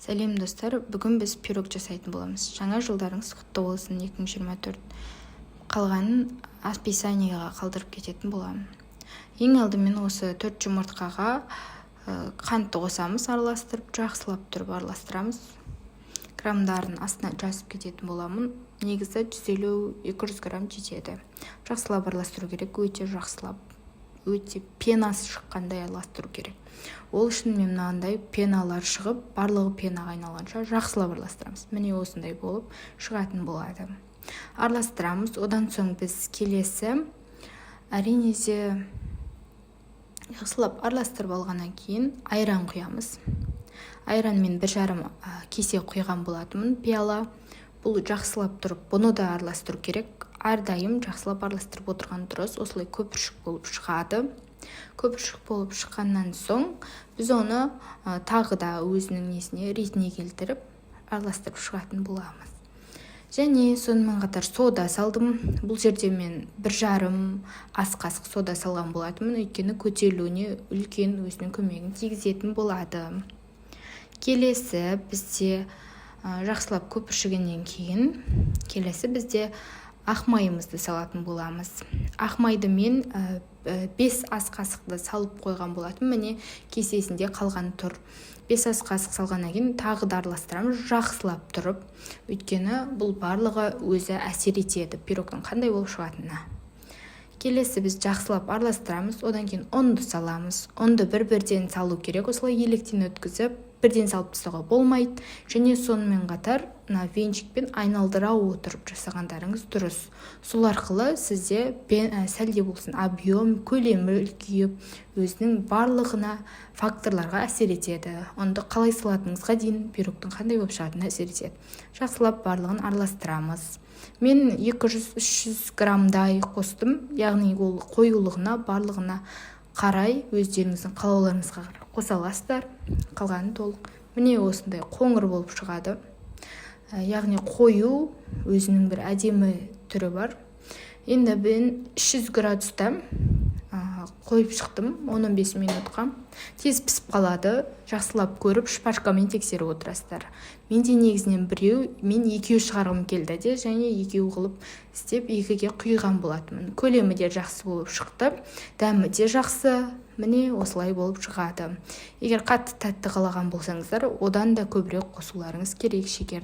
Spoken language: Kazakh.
Сәлем, достар! Бүгін біз пирог жасайтын боламыз. Жаңа жылдарыңыз құтты болсын, 2024! Қалғанын описаниеға қалдырып кететін боламын. Ең алдымен осы төрт жұмыртқаға қантты қосамыз. Араластырып, жақсылап тұрып араластырамыз. Граммдарын астына жазып кететін боламын. Негізі 150-200 грамм жетеді. Жақсылап араластыру керек, өте жақсылап, өте пенасы шыққандай араластыру керек. Ол үшін мен мынандай пеналар шығып, барлығы пенаға айналғанша жақсылап араластырамыз. Міне, осындай болып шығатын болады. Араластырамыз. Одан соң біз келесі, әрине де, жақсылап араластырып алғаннан кейін айран құямыз. Айран мен 1,5 кесе құйған болатынмын, пиала. Бұл жақсылап тұрып, бұны да араластыру керек. Әрдайым жақсылап араластырып отырған дұрыс. Осылай көпіршік болып шығады. Көпіршік болып шыққаннан соң біз оны тағы да өзінің несіне, ретіне келтіріп, араластырып шығатын боламыз. Және сонымен қатар сода салдым. Бұл жерде мен 1,5 ас қасық сода салған болатынмын, өйткені көтерілуіне үлкен өзінің көмегін тигізетін болады. Келесі бізде жақсылап көпіршігеннен кейін келесі бізде ақ майымызды салатын боламыз. Ақ майды мен 5 ас қасықты салып қойған болатын. Міне, кесесінде қалған тұр. 5 ас қасық салғаннан кейін тағы да араластырамыз жақсылап тұрып, өйткені бұл барлығы өзі әсер етеді пирогтың қандай болып шығатынына. Келесі біз жақсылап араластырамыз. Одан кейін ұнды саламыз. Ұнды бір бірден салу керек, осылай електен өткізіп, бірден салып тастауға болмайды. Және сонымен қатар мына венчикпен айналдыра отырып жасағандарыңыз дұрыс. Сол арқылы сізде сәл де болсын объем, көлемі үлкейіп, өзінің барлығына, факторларға әсер етеді. Ұнды қалай салатыныңызға дейін пирогтың қандай болып шығатынына әсер етеді. Жақсылап барлығын араластырамыз. Мен 200-300 граммдай қостым, яғни ол қоюлығына, барлығына қарай, өздеріңіздің қалауларыңызға қарай қоса аласыздар. Қалғаны толық, міне, осындай қоңыр болып шығады. Яғни қою, өзінің бір әдемі түрі бар. Енді мен 300 градуста қойып шықтым 10-15 минутқа. Тез пісіп қалады. Жақсылап көріп, шпажкамен тексеріп отырасыздар. Менде негізінен біреу, мен екеу шығарғым келді де, және екеу қылып істеп, екіге құйған болатынмын. Көлемі де жақсы болып шықты, дәмі де жақсы. Міне, осылай болып шығады. Егер қатты тәтті қалаған болсаңыздар, одан да көбірек қосуларыңыз керек шекер.